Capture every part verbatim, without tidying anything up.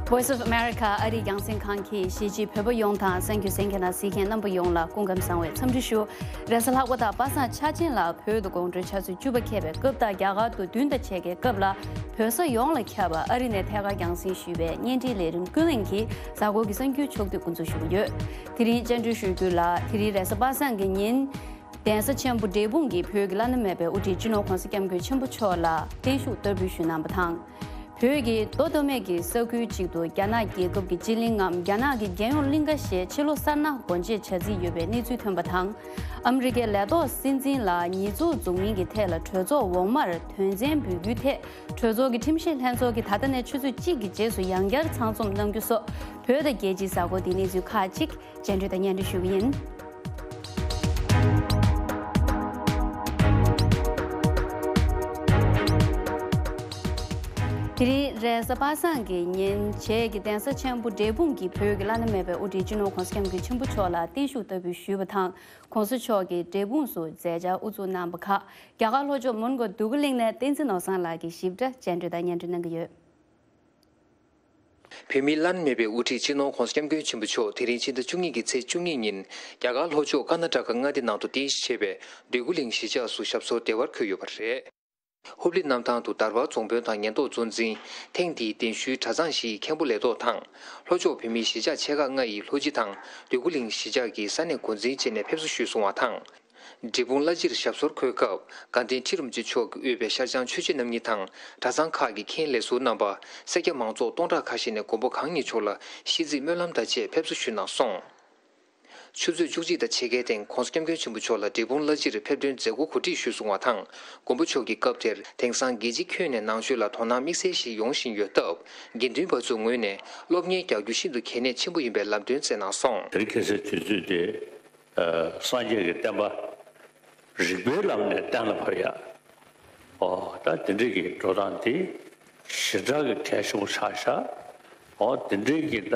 Voice of America ཨ་རིའི་རྒྱང་སྲིང་ཁང་གིས་གཞིས་བྱེས་བོད་པ་ཡོངས་དང་གསན་རྒྱུ་གསན་མཁན་དང་གཟིགས་མཁན་རྣམ་པ་ཡོངས་ལ་སྐུ་ཁམས་བཟང་བའི་འཚམས་འདྲི་ཞུ། རེས་གཟའ་ལྷག་པ་དང་པ་སངས་འཆར་ཅན་ལ་བོད་དུ་དགོང་དྲོའི་ཆུ་ཚོད་བཅུ་པ་ཁེལ་བའི་སྐབས་དང་རྒྱ་གར་དུ་བདུན་དང་ཕྱེད་ཀའི་སྐབས་ལ་བོད་ས་ཡོངས་ལ་ཁྱབ་པ་ཨ་རི་ནས་ཐད་ཀར་རྒྱང་སྲིང་ཞུས་པའི་བརྙན་འཕྲིན་ལས་རིམ་ཀུན་གླེང་གི་གཟའ་འཁོར་གྱི་གསར་འགྱུར་ཕྱོགས་བསྡུས་འགོ་འཛུགས་ཞུ་གི་ཡོད། དེ་རིང་བཅར་འདྲི་ཞུ་རྒྱུ་ལ་དེ་རིང་རེས་གཟའ་པ་སངས་ཀྱི་ཉིན། གདན་ས་ཆེན་པོ་འབྲས་སྤུངས་ཀྱི་བོད་ཀྱི་བླ་ན་མེད་པའི་དབུ་ཁྲིད་སྤྱི་ནོར་༧གོང་ས་༧སྐྱབས་མགོན་ཆེན་པོ་མཆོག་ལ་བརྟན་བཞུགས་བསྟར་འབུལ་ཞུས་གནང་བ་དང་། བོད་ཀྱི་མདོ་སྟོད་སྨད་ཀྱི་ས་ཁུལ་གཅིག་ཏུ་རྒྱ་ནག་རྒྱལ་ཁབ་ཀྱི་སྤྱི་གླིང་ངམ་རྒྱ་ནག་གི་རྒྱལ་ཡོངས་གླིང་ག་ཞེས་ཕྱི་ལོ་གསར་ནག་སྒོ་འབྱེད་བྱ་རྩིས་ཡོད་པའི་གནས་ཚུལ་ཐོན་པ་དང་། ཨ་མི་རི་ཀའི་ལས་ཐོག་སྲིད་འཛིན་ལ་ཉེས་འཛུགས་འཛུགས་མིན་གྱི་ཐད་ལ་གྲོས་ཚོགས་འོག་མར་དོན་ཚན་འབུལ་རྒྱུའི་ཐད་གྲོས་ཚོགས་ཀྱི་ཁྲིམས་ཞིབ་ལྷན་ཚོགས་ཀྱིས་ད་ལྟ་ནས་ཆུ་ཚོད་གཅིག་གི་རྗེས་སུ་ཡང་བསྐྱར་ཚང་འཛོམས་གནང་རྒྱུ་སོགས་བོད་དང་རྒྱལ་སྤྱིའི་གཟའ་འཁོར་འདིའི་གནས་ཚུལ་ཁག་ཅིག་རྒྱན་སྤྲོས་དང་སྙན་སྒྲོན་ཞུ་གི་ཡིན། དེ་རིང་རེས་གཟའ་པ་སངས་ཀྱི་ཉིན་བྱེས་ཀྱི་གདན་ས་ཆེན་པོ་འབྲས་སྤུངས་ཀྱི་བོད་ཀྱི་བླ་ན་མེད་པའི་དབུ་ཁྲིད་སྤྱི་ནོར་༧གོང་ས་༧སྐྱབས་མགོན་ཆེན་པོ་མཆོག་ལ་བརྟན་བཞུགས་བསྟར་འབུལ་ཞུས་པ་དང་། ༧གོང་ས་མཆོག་གིས་འབྲས་སྤུངས་སུ་མཛད་འཆར་དབུ་འཛུགས་གནང་བ་ཁག་རྒྱ་གར་ལྷོ་ཕྱོགས་མོན་གྷོ་འདོད་རྒུ་གླིང་ནས་བསྟན་འཛིན་ནོར་བཟང་ལགས་ཀྱིས་ཞིབ་ཕྲ་རྒྱན་སྤྲོས་དང་སྙན་སྒྲོན་གནང་གི་ཡོད། བོད་མིའི་བླ་ན་མེད་པའི་དབུ་ཁྲིད་སྤྱི་ནོར་༧གོང་ས་༧སྐྱབས་མགོན་ཆེན་པོ་མཆོག་དེ་རིང་ཕྱི་ཟླ་བཅུ་གཉིས་ཀྱི་ཚེས་བཅུ་གཉིས་ཉིན་རྒྱ་གར་ལྷོ་ཕྱོགས་ཀར་ན་ཊ་ཀ་མངའ་སྡེ་ནང་དུ་རྟེན་གཞི་བྱས་པའི་འདོད་རྒུ་གླིང་གཞིས་ཆགས་སུ་ཞབས་སོར་བདེ་བར་འཁོད་ཡོད་པ་རེད། ཧུབ་ལི་གནམ་ཐང་དུ་དར་བར་རྫོང་དཔོན་དང་ཉེན་རྟོག་གཙོ་འཛིན། ཐེངས་འདིའི་གདན་ཞུའི་གྲྭ་ཚང་བཞིའི་མཁན་པོ་ལས་ཐོག་དང་། ལྷོ་ཕྱོགས་བོད་མིའི་གཞིས་ཆགས་ཆེ་ཁག་ལྔ་ཡི་ལྷོ་སྤྱི་དང་འདོད་རྒུ་གླིང་གཞིས་ཆགས་ཀྱི་ས་གནས་འགོ་འཛིན་བཅས་ནས་ཕེབས་བསུ་ཞུས་སོང་བ་དང་། འབྲས་སྤུངས་བླ་སྤྱིར་ཞབས་སོར་འཁོད་སྐབས་དགའ་ལྡན་ཁྲི་རིན་པོ་ཆེ་མཆོག་གིས་དབུས་པའི་ཤར་བྱང་ཆོས་བྱེད་རྣམ་གཉིས་དང་གྲྭ་ཚང་ཁག་གི་མཁན་ལས་ཟུར་རྣམ་པ། སེར་སྐྱ་མང་ཚོགས་སྟོང་ཕྲག་ཁ་ཤས་ནས་མགོན་པོ་གང་ཉིད་མཆོག་ལ་ཤིས་ཚིག་སྨོན་ལམ་དང་བཅས་ཕེབས་བསུ་ཞུས་གནང་སོང་། ཆུ་ཚོད་བཅུ་གཅིག་དང་ཕྱེད་ཀའི་སྟེང་༧གོང་ས་༧སྐྱབས་མགོན་ཆེན་པོ་མཆོག་ལ་འབྲས་སྤུངས་བླ་སྤྱིར་ཕེབས་ཐོན་མཛད་སྒོ་གོ་སྒྲིག་ཞུས་སོང་བ་དང་། མགོན་པོ་མཆོག་གིས་སྐབས་དེར་དེང་སང་རྒྱལ་སྤྱི་ཁྱོན་ནས་ནང་ཆོས་ལ་དོ་སྣང་དམིགས་བསལ་ཞིག་ཡོང་བཞིན་ཡོད་སྟབས། དགེ་འདུན་པ་ཚོའི་ངོས་ནས་སློབ་གཉེར་རྒྱག་རྒྱུ་ཤིན་ཏུ་གལ་གནད་ཆེན་པོ་ཡིན་པའི་ལམ་སྟོན་སྩལ་གནང་སོང་། དེ་རིང་ཁ་སང་དུས་ཚོད་དེ། ཨ། སངས་རྒྱས་ཀྱི་བསྟན་པ་རིགས་པའི་ལམ་ནས་གཏན་ལ་ཕབ་ཡ། ཨོ། ད་དེ་འདྲའི་གི་འགྲོ་སྟངས་དེ་ཞེ་དྲག་གི་གལ་ཆེན་པོ་ཆགས་ཤག་ཨོ། དེ་འདྲའི་གི་ད་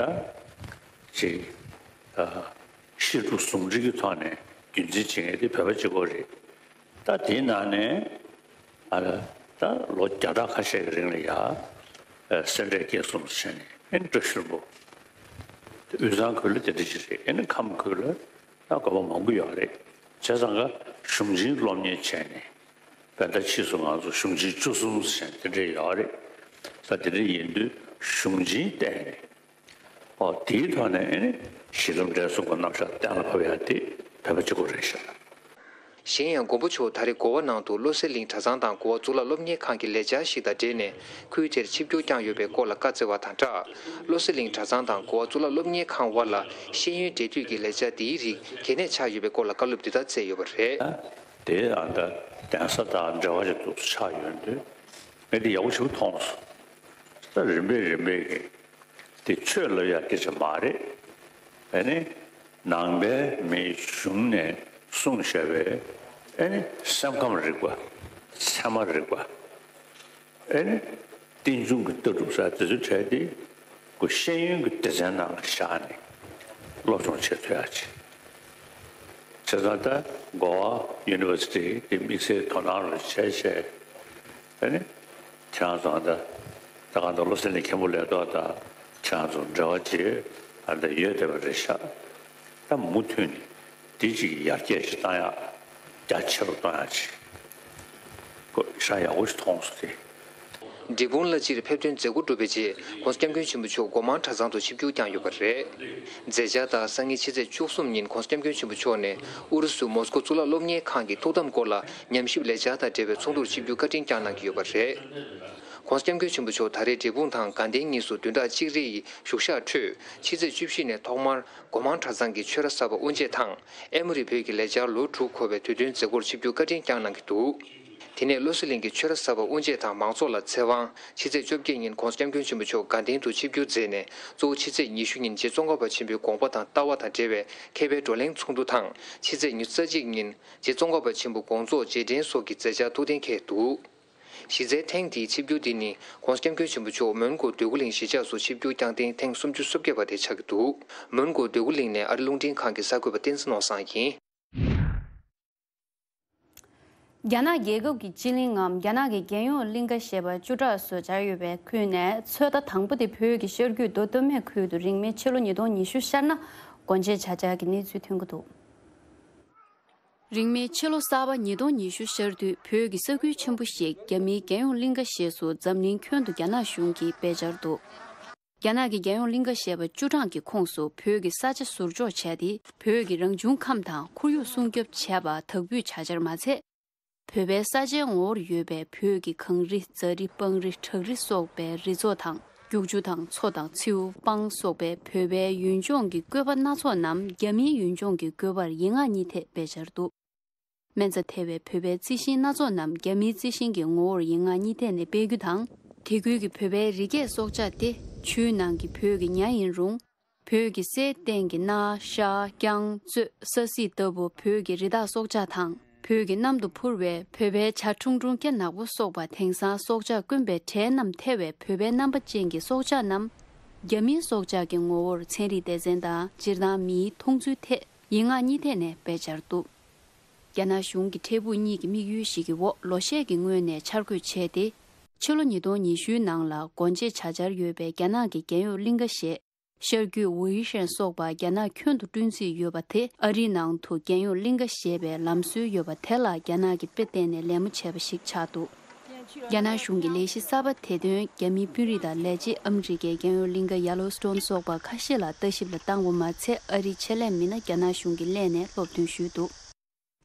ཅིག་ཨ། བཤད་སྒྲུབ་ཟུང་འབྲེལ་གྱི་ཐོག་ནས་རྒྱུན་འཛིན་བྱེད་མཁན་དེ་བོད་པ་གཅིག་པོ་རེད། ད་དེའི་ནང་ནས་ཨ། ད་ལོ་བརྒྱ་ཕྲག་ཁ་ཤས་ཀྱི་རིང་ལ་ཡ། ཨ། སེ་འབྲས་དགེ་གསུམ་བྱས་ནས་ཨེ་ནི་བཀྲ་ཤིས་ལྷུན་པོ། དབུས་གཙང་ཁུལ་ལ་དེ་འདྲ་ཞིག་རེད། ཨེ་ནི་ཁམས་ཁུལ་ལ་ད་དགོན་པ་མང་པོ་ཡོད་རེད། བྱས་ཙང་ཀ་གཞུང་ཆེན་སློབ་གཉེར་བྱས་ནས་བོད་ཟླ་ཕྱིས་སུ་ང་ཚོ་གཞུང་ཆེན་བཅུ་གསུམ་ཟེར་དེ་འདྲ་ཡོད་རེད། ད་དེ་འདྲ་ཡིན་དུས་གཞུང་ཆེན་བསྟན་ནས། ཨོ། དེའི་ཐོག་ནས་ཨེ་ནི་གཞི་ལམ་འབྲས་གསུམ་གྱི་རྣམ་གཞག་གཏན་ལ་ཕབ་ཡ་དེ་བོད་པ་གཅིག་པོ་རེད་ཤག་གཞན་ཡང་མགོན་པོ་མཆོག་ད་རེས་གོ་བ་ནང་དུ་བློ་གསལ་གླིང་གྲྭ་ཚང་དང་གོ་བ་གཙུག་ལག་སློབ་གཉེར་ཁང་གི་ལས་འཆར་ཞིག་དང་འབྲེལ་ནས་ཁུལ་དེར་ཆིབས་བསྒྱུར་བསྐྱངས་ཡོད་པའི་སྐོར་ལ་བཀའ་སྩལ་བ་དང་སྦྲགས། བློ་གསལ་གླིང་གྲྭ་ཚང་དང་གོ་བ་གཙུག་ལག་སློབ་གཉེར་ཁང་དབར་ལ་ཤེས་ཡོན་འབྲེལ་མཐུད་ཀྱི་ལས་འཆར་འདིའི་རིགས་གལ་གནད་ཆགས་ཡོད་པའི་སྐོར་ལ་བཀའ་སློབ་འདི་ལྟར་སྩལ་ཡོད་པ་རེད། དེ་ཨ་ད་གདན་ས་དང་འབྲེལ་བ་ཅིག་འདུག་ཆགས་ཡོད་དུས་ངས་འདི་ཡག་པོ་ཞིག་མཐོང་སོང་། ད་རིམ་པས་རིམ་པས་ཀྱི། དེ་ཆོས་ལབ་ཡ་སྐད་ཆ་མ་རེད། ཨ་ནི་ནང་པའི་མིའི་གཞུང་ནས་གསུངས་བཞག་པའི་ཨ་ནི་སེམས་ཁམས་རིག་པ། ཚད་མ་རིག་པ། ཨ་ནི་རྟེན་འབྱུང་གི་ལྟ་གྲུབ་ཟེར་དེ་ཚོའི་གྲས་དེ་ཁོ་ཤེས་ཡོན་གྱི་སྡེ་ཚན་ནང་ལ་བཞག་ནས་སློབ་སྦྱོང་བྱེད་ཐུབ་ཡ་ཅིག་བྱས་ཙང་ད་གོ་བ་ཡུ་ནི་ཝར་སི་ཊི་དེ་དམིགས་བསལ་དོ་སྣང་རུ་བྱས་བྱས། ཨ་ནི་ཁྱེད་རང་ཚོ་ཨ་ད་ད་གང་ལྟར་བློ་གསལ་གླིང་མཁན་པོ་ལས་ཐོག་དང་ཁྱེད་རང་ཚོ་འབྲེལ་བ་བྱེད་ཨ་ད་ཡོད་བསྡད་པ་རེད་ཤག་ད་མུ་མཐུད་ནས་འདི་ཅིག་ཡར་རྒྱས་ཅིག་བཏང་ཡག་རྒྱ་ཆེ་རུ་གཏོང་ཡག་ཅིག་ཁོ་ཤ་ཡག་པོ་ཞིག་མཐོང་སོང་སྟེ། འབྲས་སྤུངས་བླ་སྤྱིར་ཕེབས་ཐོན་མཛད་སྒོ་གྲུབ་པའི་རྗེས་༧གོང་ས་༧སྐྱབས་མགོན་ཆེན་པོ་མཆོག་སྒོ་མང་གྲྭ་ཚང་དུ་ཆིབས་བསྒྱུར་བསྐྱངས་ཡོད་པ་རེད། མཛད་འཆར་ལྟར་སང་ཉིན་ཕྱི་ཚེས་བཅུ་གསུམ་ཉིན་༧གོང་ས་༧སྐྱབས་མགོན་ཆེན་པོ་མཆོག་ནས་ཨུ་རུ་སུ་མོ་སྐོ་གཙུག་ལག་སློབ་གཉེར་ཁང་གི་ཐུགས་དམ་སྐོར་ལ་ཉམས་ཞིབ་ལས་འཆར་དང་འབྲེལ་བའི་ཚོགས་འདུར་ཆིབས་བསྒྱུར་བཀའ་དྲིན་བསྐྱངས་གནང་གི་ཡོད་པ་རེད། ༧གོང་ས་༧སྐྱབས་མགོན་ཆེན་པོ་མཆོག་ད་རེས་འབྲས་སྤུངས་དང་དགའ་ལྡན་གཉིས་སུ་བདུན་ཕྲག་གཅིག་རེ་ཡི་བཞུགས་ཞག་ཁྲོད་ཕྱི་ཚེས་བཅུ་བཞི་ནས་ཐོག་མར་སྒོ་མང་གྲྭ་ཚང་གི་ཆོས་ར་གསར་པ་དབུ་འབྱེད་དང་ཨེ་མོ་རི་བོད་ཀྱི་ལས་འཆར་ལོ་དྲུག་འཁོར་བའི་དུས་སྟོན་མཛད་སྒོར་ཆིབས་བསྒྱུར་བཀའ་དྲིན་བསྐྱངས་གནང་གི་འདུག་དེ་ནས་བློ་གསལ་གླིང་གི་ཆོས་ར་གསར་པ་དབུ་འབྱེད་དང་མང་ཚོགས་ལ་ཚེ་དབང་ཕྱི་ཚེས་བཅོ་བརྒྱད་ཉིན་༧གོང་ས་༧སྐྱབས་མགོན་ཆེན་པོ་མཆོག་དགའ་ལྡན་དུ་ཆིབས་བསྒྱུར་མཛད་ནས་གཙོ་བོ་ཕྱི་ཚེས་ཉི་ཤུ་ཉིན་རྗེ་ཙོང་ཁ་པ་ཆེན་པོའི་དགོངས་པ་དང་ལྟ་བ་དང་འབྲེལ་བའི་མཁས་པའི་བགྲོ་གླེང་ཚོགས་འདུ་དང་ཕྱི་ཚེས་ཉི་ཤུ་རྩ་གཅིག་ཉིན་རྗེ་ཙོང་ཁ་པ་ཆེན་པོ་དགོངས་རྫོགས་རྗེས་དྲན་སོགས་ཀྱི་མཛད་འཆར་ཐུགས་གཏན་འཁེལ་འདུག་གཞི་རྩའི་ཐེངས་འདིའི་ཆིབས་བསྒྱུར་འདི་ནི་༧གོང་ས་༧སྐྱབས་མགོན་ཆེན་པོ་མཆོག་མོན་གྷོ་འདོད་རྒུ་གླིང་གཞིས་ཆགས་སུ་ཆིབས་བསྒྱུར་བསྐྱངས་ཐེངས་ཐེངས་སུམ་ཅུ་སོ་བརྒྱད་པ་དེ་ཆགས་ཀྱི་འདུག་མོན་གྷོ་འདོད་རྒུ་གླིང་ནས་ཨ་རི་རླུང་འཕྲིན་ཁང་གི་གསར་འགོད་པ་བསྟན་འཛིན་ནོར་བཟང་ཡིན། རྒྱ་ནག་རྒྱལ་ཁབ་ཀྱི་སྤྱི་གླིང་ངམ་རྒྱ་ནག་གི་རྒྱལ་ཡོངས་གླིང་ག་ཞེས་པ་བཅུ་ཕྲག་བཟོ་འཆར་ཡོད་པའི་ཁུལ་ནས་ཚོད་ལྟ་དང་པོ་དེ་བོད་ཀྱི་ཤར་རྒྱུད་མདོ་སྟོད་སྨད་ཁུལ་དུ་རིང་མིན་ཕྱི་ལོ་ཉིས་སྟོང་ཉི་ཤུ་ཤར་ན་སྒོ་འབྱེད་བྱ་འཆར་གྱི་གནས་ཚུལ་ཐོན་གྱི་འདུག་རིང་མིན་ཕྱི་ལོ་གསར་པ་ཉིས་སྟོང་ཉི་ཤུ་ཤར་དུས་བོད་ཀྱི་ས་ཁུལ་ཆེན་པོ་ཞིག་རྒྱ་མིའི་རྒྱལ་ཡོངས་གླིང་ག་ཞེས་སུ་འཛམ་གླིང་ཁྱོན་དུ་རྒྱ་ནག་གཞུང་གིས་སྤེལ་འཆར་འདུག་རྒྱ་ནག་གི་རྒྱལ་ཡོངས་གླིང་ག་ཞེས་པ་བཅུ་གྲངས་ཀྱི་ཁོངས་སུ་བོད་ཀྱི་ས་ཆ་ཟུར་འཇོག་བྱས་ཏེ། བོད་ཀྱི་རང་བྱུང་ཁམས་དང་ཁོར་ཡུག་སྲུང་སྐྱོབ་བྱས་པ་དག་འབུད་བྱ་འཆར་མ་ཚད། བོད་པའི་ས་ཆའི་ངོ་བོར་ཡོད་པའི་བོད་ཀྱི་གངས་རི། རྫ་རི། སྤང་རི། བྲག་རི་སོགས་པའི་རི་མཚོ་དང་། རྒྱུག་ཆུ་དང་། མཚོ་དང་། མཚེའུ། སྤང་སོགས་པའི་བོད་པའི་ཡུལ་ལྗོངས་ཀྱི་བཀོད་པ་སྣ་ཚོགས་རྣམས་རྒྱ་མིའི་ཡུལ་ལྗོངས་ཀྱི་བཀོད་པར་ཡིག་ངག་གཉིས་ཐད་སྤེལ་འཆར་འདུག་སྨན་རྩྭ་ཐེ་བའི་བོད་པའི་རྩི་ཤིང་སྣ་ཚོགས་རྣམས་རྒྱ་མིའི་རྩི་ཤིང་གི་ངོ་བོར་ཡིག་ངག་གཉིས་ཐད་ནས་སྤེལ་རྒྱུ་དང་། དེ་ཁུལ་གྱི་བོད་པའི་རི་སྐྱེས་སྲོག་ཆགས་ཏེ། ཆུའི་ནང་གི་བོད་ཀྱི་ཉ་ཡིན་རུང་། བོད་ཀྱི་སའི་སྟེང་གི་གནའ། ཤ། རྐྱང་། གཙོད། ས་སྲིད་ལྟ་བུ་བོད་ཀྱི་རི་དྭགས་སྲོག་ཆགས་དང་། བོད་ཀྱི་གནམ་དུ་འཕུར་བའི་བོད་པའི་བྱ་ཁྲུང་ཁྲུང་། སྐེ་ནག་པོ་སོགས་པ་དེང་སང་སྲོག་ཆགས་དཀོན་པའི་གྲས་རྣམས་ཐེ་བའི་བོད་པའི་རྣམ་པ་ཅན་གྱི་སྲོག་ཆགས་རྣམས། རྒྱ་མིའི་སྲོག་ཆགས་ཀྱི་ངོ་བོར་ཚན་རིག་སྡེ་ཚན་དང་སྤྱིར་བཏང་མིའི་མཐོང་ཚུལ་ཐད་ཡིག་ངག་གཉིས་ཐད་ནས་སྤེལ་འཆར་འདུག་རྒྱ་ནག་གཞུང་གི་འཕྲལ་ཕུགས་གཉིས་ཀྱི་དམིགས་ཡུལ་ཞིག་གི་འོག་ལོ་ཤས་ཀྱི་སྔོན་ནས་འཆར་འགོད་བྱས་ཏེ། ཕྱི་ལོ་ཉིས་སྟོང་ཉི་ཤུའི་ནང་ལ་སྒོ་འབྱེད་བྱ་འཆར་ཡོད་པའི་རྒྱ་ནག་གི་རྒྱལ་ཡོངས་གླིང་ག་ཞེས། ཤར་རྒྱུད་ཝུའུ་ཧི་ཧྲན་སོགས་པ་རྒྱ་ནག་ཁྱོན་དུ་བསྐྲུན་རྩིས་ཡོད་པ་དེ་ཨ་རིའི་ནང་དུ་རྒྱལ་ཡོངས་གླིང་ག་ཞེས་པའི་ལམ་སྲོལ་ཡོད་པ་དེ་ལ་རྒྱ་ནག་གིས་དཔེ་བལྟས་ནས་ལད་མོ་བྱས་པ་ཞིག་ཆགས་འདུག་རྒྱ་ནག་གཞུང་གི་ལས་གཞི་གསར་པ་དེ་དོན་རྒྱ་མིའི་དཔོན་རིགས་དང་ལས་བྱེད་ཨ་མི་རི་ཀའི་རྒྱལ་ཡོངས་གླིང་ག་ཡ་ལོ་སི་ཊོན་སོགས་པ་ཁ་ཤས་ལ་ལྟ་ཞིབ་ལ་བཏང་བ་མ་ཚད། ཨ་རིའི་ཆེད་ལས་མི་སྣ་རྒྱ་ནག་གཞུང་གི་སླད་ནས་སློབ་སྟོན་ཞུས་འདུག་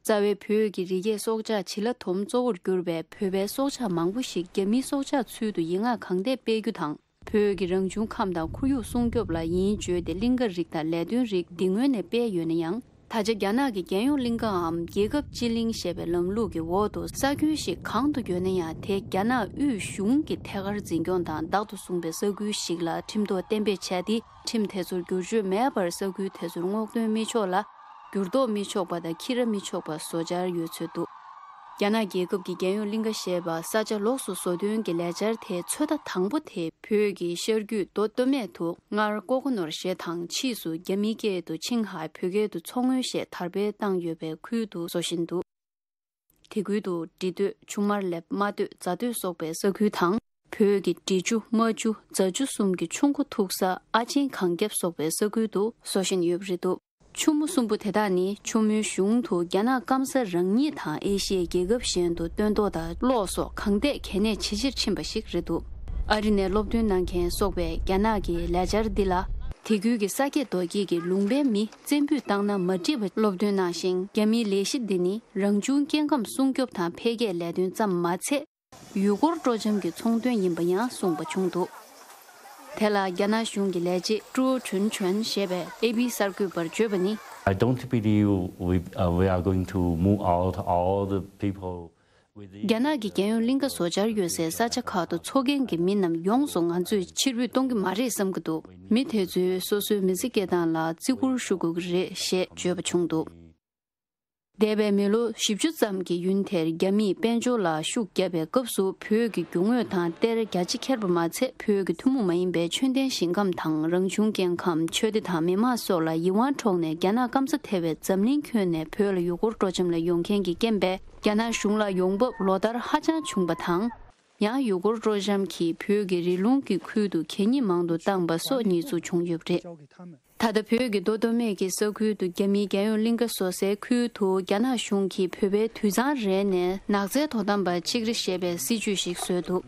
རྩ་བའི་བོད་ཀྱི་རི་སྐྱེས་སྲོག་ཆགས་བྱི་ལ་དོམ་གཙོ་བོར་གྱུར་པའི་བོད་པའི་སྲོག་ཆགས་མང་པོ་ཞིག་རྒྱ་མིའི་སྲོག་ཆགས་ཚུལ་དུ་ཡིག་ངག་གང་ཐད་སྤེལ་རྒྱུ་དང་། བོད་ཀྱི་རང་བྱུང་ཁམས་དང་ཁོར་ཡུག་སྲུང་སྐྱོབ་ལ་ཡིན་བརྗོད་དེ་གླིང་ག་རིགས་དང་ལས་དོན་རིགས་འདི་སྔོན་ནས་སྤེལ་ཡོད་ན་ཡང་། ད་ཆ་རྒྱ་ནག་གི་རྒྱལ་ཡོངས་གླིང་གའམ་རྒྱལ་ཁབ་སྤྱི་གླིང་ཞེས་པའི་ལམ་ལུགས་ཀྱི་འོག་ཏུ་ས་ཁྱོན་ཞིག་གང་དུ་ཡོད་ན་ཡང་། དེ་རྒྱ་ནག་དབུས་གཞུང་གི་ཐད་ཀར་འཛིན་སྐྱོང་དང་བདག་ཏུ་བཟུང་པའི་ས་ཁུལ་ཞིག་ལ་ཁྲིམས་ཐོག་གཏན་འབེབས་བྱས་ཏེ། ཁྲིམས་དེ་ཚོར་བསྒྱུར་བཅོས་མེད་པར་ས་ཁུལ་དེ་ཚོར་སྔོག་འདོན་མི་ཆོག་ལ། འགྱུར་ལྡོག་མི་ཆོག་པ་དང་འཁྱེར་ར་མི་ཆོག་པ་བཟོ་འཆར་ཡོད་ཚུལ་འདུག་རྒྱ་ནག་རྒྱལ་ཁབ་ཀྱི་རྒྱལ་ཡོངས་གླིང་ག་ཞེས་པ་ས་ཆ་ལོགས་སུ་བཟོ་འདོན་གྱི་ལས་འཆར་དེའི་ཚོད་ལྟ་དང་པོ་དེ་བོད་ཀྱི་ཤར་རྒྱུད་མདོ་སྟོད་སྨད་དུ་སྔར་ཀོ་ཀོ་ནོར་ཞེས་དང་། ཕྱིས་སུ་རྒྱ་མིའི་སྐད་དུ་ཆིང་ཧའེ། བོད་སྐད་དུ་མཚོ་སྔོན་ཞེས་དར་སྤེལ་བཏང་ཡོད་པའི་ཁུལ་དུ་བཟོ་བཞིན་འདུག་དེ་ཁུལ་དུ་འབྲི་སྟོད། ཆུ་དམར་ལེབ། རྨ་སྟོད། རྫ་སྟོད་སོགས་པའི་ས་ཁུལ་དང་། བོད་ཀྱི་འབྲི་ཆུ། རྨ་ཆུ། རྫ་ཆུ་གསུམ་གྱི་ཆུ་མགོ་ཐུག་ས་ཨ་ཆེན་གངས་རྒྱབ་སོགས་པའི་ས་ཁུལ་དུ་བཟོ་བཞིན་ཡོད་པ་རེད་འདུག་ཆུ་མོ་གསུམ་པོ་དེ་དག་ནི་ཆུ་མོའི་གཞུང་དུ་རྒྱ་ནག་སྐམ་ས་རང་ཉིད་དང་ཨེ་ཤི་ཡའི་རྒྱལ་ཁབ་གཞན་དུ་སྟོན་ཐོག་དང་གློག་སོགས་གང་ཐད་གལ་གནད་ཇེ་ཆེར་ཕྱིན་པ་ཞིག་རེད་འདུག་ཨ་རི་ནས་སློབ་སྟོན་གནང་མཁན་སོགས་པས་རྒྱ་ནག་གི་ལས་འཆར་འདི་ལ། དེ་ཁུལ་གྱི་ས་སྐྱེས་རྡོ་སྐྱེས་ཀྱི་ལུང་པའི་མི་བཙན་འབུད་བཏང་ན་མ་འགྲིག་པ་སློབ་སྟོན་གནང་ཞིང་། རྒྱ་མིའི་ལས་གཞི་འདི་ནི་རང་བྱུང་སྐྱེ་ཁམས་སྲུང་སྐྱོབ་དང་འཕེལ་རྒྱས་ལས་དོན་ཙམ་མ་ཚད། ཡུལ་སྐོར་སྤྲོ་འཆམ་གྱི་ཚོང་དོན་ཡིན་པ་ཡང་གསུངས་པ་བྱུང་འདུག་དེ་ལ་རྒྱ་ནག་གཞུང་གི་ལས་བྱེད་ཀྲུའོ་ཁྲུན་ཁྲོན་ཞེས་པས་ཨེ་པི་གསར་འགོད་པར་བརྗོད་པ་ནི། I don't believe we, uh, we are going to move out all the people within རྒྱ་ནག་གི་རྒྱལ་ཡོངས་གླིང་ག་བཟོ་འཆར་ཡོད་སའི་ས་ཆ་ཁག་ཏུ་འཚོ་མཁན་གྱི་མི་རྣམས་ཡོངས་སུ་ང་ཚོས་ཕྱིར་འབུད་གཏོང་གི་མ་རེད་བསམ་གྱི་འདུག་མི་དེ་ཚོས་སོ་སོའི་མི་ཚེ་སྐྱེལ་སྟངས་ལ་བརྩི་བཀུར་ཞུ་དགོས་ཀྱི་རེད་ཞེས་བརྗོད་པ་བྱུང་འདུག་འདས་པའི་མི་ལོ་བཞི་བཅུ་ཙམ་གྱི་ཡུན་དེར་རྒྱ་མིས་དཔལ་འབྱོར་ལ་ཤུགས་བརྒྱབ་པའི་སྐབས་སུ་བོད་ཀྱི་རྒྱུ་དངོས་དང་གཏེར་རྒྱ་ཆེ་ཁྱེར་པ་མ་ཚད། བོད་ཀྱི་ཐུན་མོང་མ་ཡིན་པའི་མཆོད་རྟེན་ཞིང་ཁམས་དང་རང་བྱུང་སྐྱེ་ཁམས། ཆོས་སྡེ་དང་མི་མང་སོགས་ལ་ཡིད་དབང་འཕྲོག་ནས་རྒྱ་ནག་སྐམ་ས་ཐེ་བའི་འཛམ་གླིང་ཁྱོན་ནས་བོད་ལ་ཡུལ་སྐོར་སྤྲོ་འཆམ་ལ་ཡོང་མཁན་གྱི་རྐྱེན་པས། རྒྱ་ནག་གཞུང་ལ་ཡོང་འབབ་ལོ་ལྟར་ཧ་ཅང་བྱུང་བ་དང་། ཡང་ཡུལ་སྐོར་སྤྲོ་འཆམ་གྱིས་བོད་ཀྱི་རི་ལུང་གི་ཁུལ་དུ་གད་སྙིགས་མང་དུ་བཏང་པ་སོགས་ཉེས་འཛུགས་བྱུང་ཡོད་པ་རེད། ད་ལྟ་བོད་ཀྱི་མདོ་སྟོད་སྨད་ཀྱི་ས་ཁུལ་དུ་རྒྱ་མིའི་རྒྱལ་ཡོངས་གླིང་ག་བཟོ་སའི་ཁུལ་དུ་རྒྱ་ནག་གཞུང་གིས་བོད་པའི་དུད་ཚང་རེ་ནས་ནགས་ཚལ་དོ་དམ་པ་གཅིག་རེ་ཞེས་པའི་སྲིད་ཇུས་ཤིག་བཟོས་འདུག་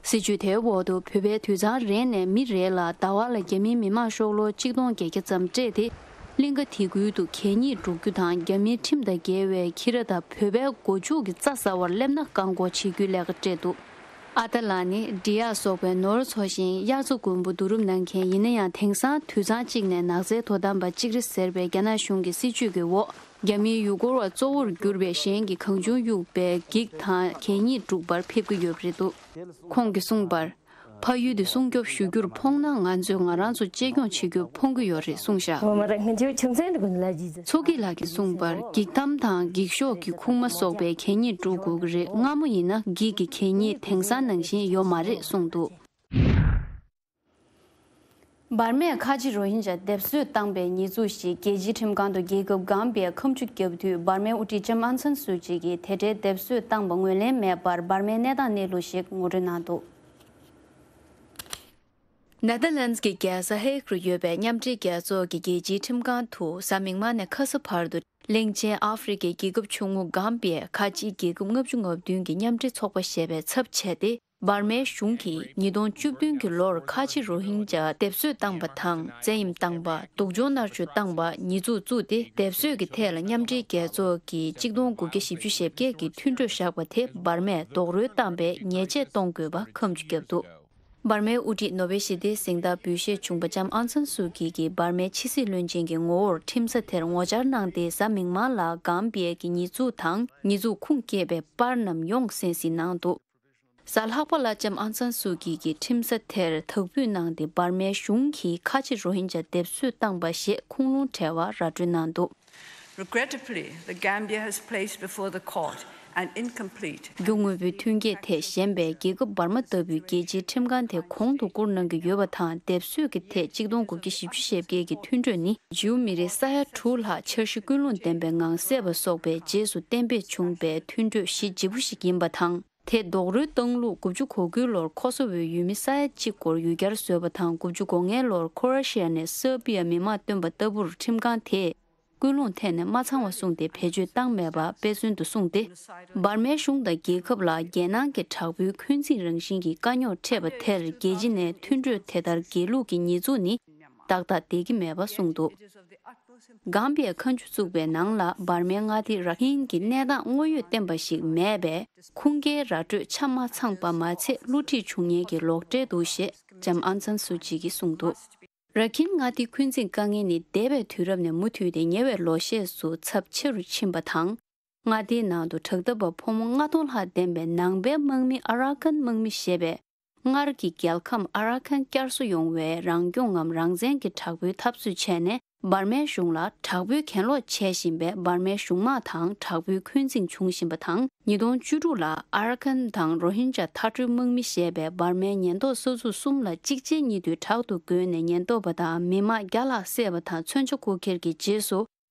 སྲིད་ཇུས་དེའི་འོག་ཏུ་བོད་པའི་དུད་ཚང་རེ་ནས་མི་རེ་ལ་ཟླ་བ་ལ་རྒྱ་མིའི་མི་མང་ཤོག་ལོར་ཆིག་སྟོང་བརྒྱད་བརྒྱ་ཙམ་སྤྲད་དེ། གླིང་ག་དེ་ཁུལ་དུ་གད་སྙིགས་སྒྲུག་རྒྱུ་དང་། རྒྱ་མིའི་ཁྲིམས་དང་འགལ་བའི་ཁྱི་ར་དང་བོད་པའི་སྒོ་ཕྱུགས་ཀྱི་རྩྭ་ཟ་བར་སླེབས་ན་བཀག་འགོག་བྱེད་རྒྱུའི་ལས་ཀ་སྤྲད་འདུག་ཨ་ཏཱ་ལ་ནི་འབྲི་གཡག་སོགས་པའི་ནོར་འཚོ་ཞིང་དབྱར་རྩྭ་དགུན་འབུ་བསྡུ་རུབ་གནང་མཁན་ཡིན་ན་ཡང་། དེང་སང་དུད་ཚང་གཅིག་ནས་ནགས་ཚལ་དོ་དམ་པ་གཅིག་རེ་ཟེར་བའི་རྒྱ་ནག་གཞུང་གི་སྲིད་ཇུས་ཀྱི་འོག་རྒྱ་མིའི་ཡུལ་སྐོར་བ་གཙོ་བོར་གྱུར་པའི་གཞན་གྱི་གང་བྱུང་གཡུགས་པའི་འགྱིག་དང་གད་སྙིགས་སྒྲུག་པར་ཕེབས་ཀྱི་ཡོད་པ་རེད་འདུག་ཁོང་གིས་གསུངས་པར། ཕ་ཡུལ་དེ་སྲུང་སྐྱོབ་ཞུ་རྒྱུར་ཕོངས་ན། ང་ཚོས་ང་རང་ཚོ་གཅེས་སྐྱོང་བྱེད་རྒྱུར་ཕོངས་ཀྱི་ཡོད་རེད་གསུངས་བཞག་མཚོ་སྐྱིད་ལགས་ཀྱིས་གསུངས་པར། འགྱིག་དམ་དང་འགྱིག་ཤོག་གི་ཁུག་མ་སོགས་པའི་གད་སྙིགས་སྒྲུག་དགོས་ཀྱི་རེད། སྔ་མོ་ཡིན་ན་འགྱིག་གི་གད་སྙིགས་དེང་སང་ནང་བཞིན་ཡོད་མ་རེད་གསུངས་འདུག་འབར་མས་ཁ་ཆེ་རོ་ཧིན་ཇཱ་སྡེབ་གསོད་བཏང་པའི་ཉེས་འཛུགས་ཤིག་རྒྱལ་སྤྱིའི་ཁྲིམས་ཁང་དུ་རྒྱལ་ཁབ་གྷམ་བྷི་ཡས་ཁ་མཆུ་བརྒྱབ་དུས། འབར་མའི་དབུ་ཁྲིད་ལྕམ་ཨང་སན་སུའུ་ཅི་གིས་དེ་འདྲའི་སྡེབ་གསོད་བཏང་པ་ངོས་ལེན་མེད་པར། འབར་མའི་གནས་སྟངས་གནས་ལུགས་ཤིག་ངོ་སྤྲོད་གནང་འདུག། ནེ་དར་ལན་ཌི་གི་རྒྱལ་ས་ཧེག་རུ་ཡོད་པའི་མཉམ་འབྲེལ་རྒྱལ་ཚོགས་ཀྱི་རྒྱལ་སྤྱིའི་ཁྲིམས་ཁང་དུ་གཟའ་མིག་དམར་ནས་ཁ་ས་བར་དུ། གླིང་ཆེན་ཨ་ཧྥེ་རི་ཁའི་རྒྱལ་ཁབ་ཆུང་ངུ་གྷམ་བྷི་ཡས་ཁ་ཆེའི་རྒྱལ་ཁབ་ལྔ་བཅུ་ང་བདུན་གྱི་མཉམ་འབྲེལ་ཚོགས་པ་ཞེས་པའི་ཚབ་བྱས་ཏེ། འབར་མའི་གཞུང་གིས་ཉིས་སྟོང་བཅུ་བདུན་གྱི་ལོར་ཁ་ཆེ་རོ་ཧིན་ཇཱ་སྡེབ་གསོད་བཏང་པ་དང་། བཙན་གཡེམ་བཏང་པ། སྡུག་སྦྱོང་མནར་གཅོད་བཏང་པ་ཉེས་འཛུགས་བཙུགས་ཏེ། སྡེབ་གསོད་ཀྱི་ཐད་ལ་མཉམ་འབྲེལ་རྒྱལ་ཚོགས་ཀྱིས་གཅིག་སྟོང་དགུ་བརྒྱ་བཞི་བཅུ་ཞེ་བརྒྱད་ཀྱི་མཐུན་གྲོས་བཞག་པ་དེ་འབར་མས་རྡོག་རོལ་བཏང་པའི་ཉེས་ཆད་གཏོང་དགོས་པ་ཁ་མཆུ་བརྒྱབ་འདུག། འབར་མའི་དབུ་ཁྲིད་ནོ་བེལ་ཞི་བདེའི་གཟེངས་རྟགས་འབུལ་བཞེས་བྱུང་པ་ལྕམ་ཨང་སན་སུའུ་ཀི་གིས་འབར་མའི་ཕྱི་སྲིད་བློན་ཆེན་གྱི་ངོ་བོར་ཁྲིམས་ས་དེར་ངོ་བཅར་གནང་སྟེ། གཟའ་མིག་དམར་ལ་གྷམ་བྷི་ཡས་ཀྱི་ཉེས་འཛུགས་དང་ཉེས་འཛུགས་ཁུངས་སྐྱེལ་བའི་པར་རྣམས་ཡོངས་གསན་གཟིགས་གནང་འདུག། གཟའ་ལྷག་པ་ལ་ལྕམ་ཨང་སན་སུའུ་ཀི་གིས་ཁྲིམས་ས་དེར་དག་འབུལ་གནང་སྟེ། འབར་མའི་གཞུང་གིས་ཁ་ཆེ་རོ་ཧིན་ཇཱ་སྡེབ་གསོད་བཏང་པ་ཞེས་ཁུངས་ལུང་བྲལ་བ་ར་སྤྲོད་གནང་འདུག། Regrettably, the Gambia has placed before the court an incomplete རྒྱུ་དངོས་པོའི་མཐུན་རྐྱེན་ཐད་ཞན་པའི་རྒྱལ་ཁབ་འབར་མ་ལྟ་བུའི་རྒྱལ་སྤྱིའི་ཁྲིམས་ཁང་དེ་གོང་དུ་བཀུར་གནང་གི་ཡོད་པ་དང་། སྡེབ་གསོད་ཀྱི་ཐད་གཅིག་སྟོང་དགུ་བརྒྱ་བཞི་བཅུ་ཞེ་བརྒྱད་ཀྱི་མཐུན་གྲོས་ནི་ཇིའུ་མི་རིགས་ས་ཡ་དྲུག་ལྷག་འཆར་གཞི་ཀུན་སློང་ལྡན་པའི་ངང་བསད་པ་སོགས་པའི་རྗེས་སུ་གཏན་འབེབས་བྱུང་པའི་མཐུན་གྲོས་གཞི་བརྗིད་པོ་ཞིག་ཡིན་པ་དང་། དེ་རྡོག་རོལ་བཏང་ལུགས། དགུ་བཅུ་གོ་དགུའི་ལོར་ཁོ་སོ་བོའི་ཡུལ་མི་ས་ཡ་གཅིག་སྐོར་ཡུལ་གྱར་བཟོས་པ་དང་། དགུ་བཅུ་གོ་ལྔའི་ལོར་ཁོ་ར་ཤི་ཡ་ནས་སར་བྷི་ཡར་མི་མང་བཏོན་པ་ལྟ་བུར་ཁྲིམས་ཁང་དེས་ཀུན་སློང་ཐད་ནས་མ་ཚང་བ་གསུངས་ཏེ་བེད་སྤྱོད་བཏང་མེད་པ་དཔེ་མཚོན་དུ་གསུངས་ཏེ། འབར་མའི་གཞུང་དང་རྒྱལ་ཁབ་ལ་རྒྱལ་ནང་གི་དྲག་པོའི་འཁོན་འཛིན་རང་བཞིན་གྱི་དཀའ་རྙོག་འཕྲད་པ་དེར་རྒྱལ་སྤྱི་ནས་མཐུན་གྲོས་དེ་ལྟར་འགལ་ལུགས་ཀྱི་ཉེས་འཛུགས་ནི་ཏག་ཏག་བསྡད་ཀྱི་མེད་པ་གསུངས་འདུག། གྷམ་བྷི་ཡས་ཁ་མཆུ་བཙུགས་པའི་ནང་ལ་འབར་མའི་མངའ་སྡེ་ར་ཁིན་གྱི་གནས་སྟངས་དངོས་ཡོད་བསྟན་པ་ཞིག་མེད་པས། ཁུངས་སྐྱེལ་ར་སྤྲོད་ཆ་མ་ཚང་པ་མ་ཚད་བསླུ་བྲིད་བྱུང་ཉེན་གྱི་ལོག་འགྲེལ་འདུག་ཞེས་ལྕམ་ཨང་སན་སུའུ་ཅི་གིས་གསུངས་འདུག། ར་ཁིན་མངའ་སྡེའི་འཁོན་འཛིན་དཀའ་ངལ་ནི་འདས་པའི་དུས་རབས་ནས་མུ་མཐུད་དེ་ཉེ་བའི་ལོ་ཤས་སུ་ཚབས་ཆེ་རུ་ཕྱིན་པ་དང་། མངའ་སྡེའི་ནང་དུ་དྲག་འཐབ་པ་ཕོ་མོ་ལྔ་སྟོང་ལྷག་ལྡན་པའི་ནང་པའི་དམག་མི་ཨ་ར་ཁན་དམག་མི་ཞེས་པས། སྔར་གྱི་རྒྱལ་ཁམས་ཨ་ར་ཁན་བསྐྱར་གསོ་ཡོང་བའི་རང་སྐྱོང་ངམ་རང་བཙན་གྱི་དྲག་པོའི་འཐབ་རྩོད་བྱས་ནས། འབར་མའི་གཞུང་ལ་དྲག་པོའི་གྱེན་ལོག་བྱེད་བཞིན་པའི་འབར་མའི་གཞུང་དམག་དང་དྲག་པོའི་འཁོན་འཛིང་བྱུང་བཞིན་པ་དང་། ཉིས་སྟོང་བཅུ་དྲུག་ལ་ཨ་ར་ཁན་དང་རོ་ཧིན་ཇཱ་མཐའ་གྲོལ་དམག་མི་ཞེས་པའི་འབར་མའི་ཉེན་རྟོག་ས་ཚུགས་གསུམ་ལ་གཅིག་རྗེས་གཉིས་མཐུད་དྲག་ཏུ་རྒོལ་ནས་ཉེན་རྟོག་པ་དང་མི་དམངས་བརྒྱ་ལྷག་བསད་པ་དང་། མཚོན་ཆ་རྐུ་འཁྱེར་གྱི་རྗེས་སུ།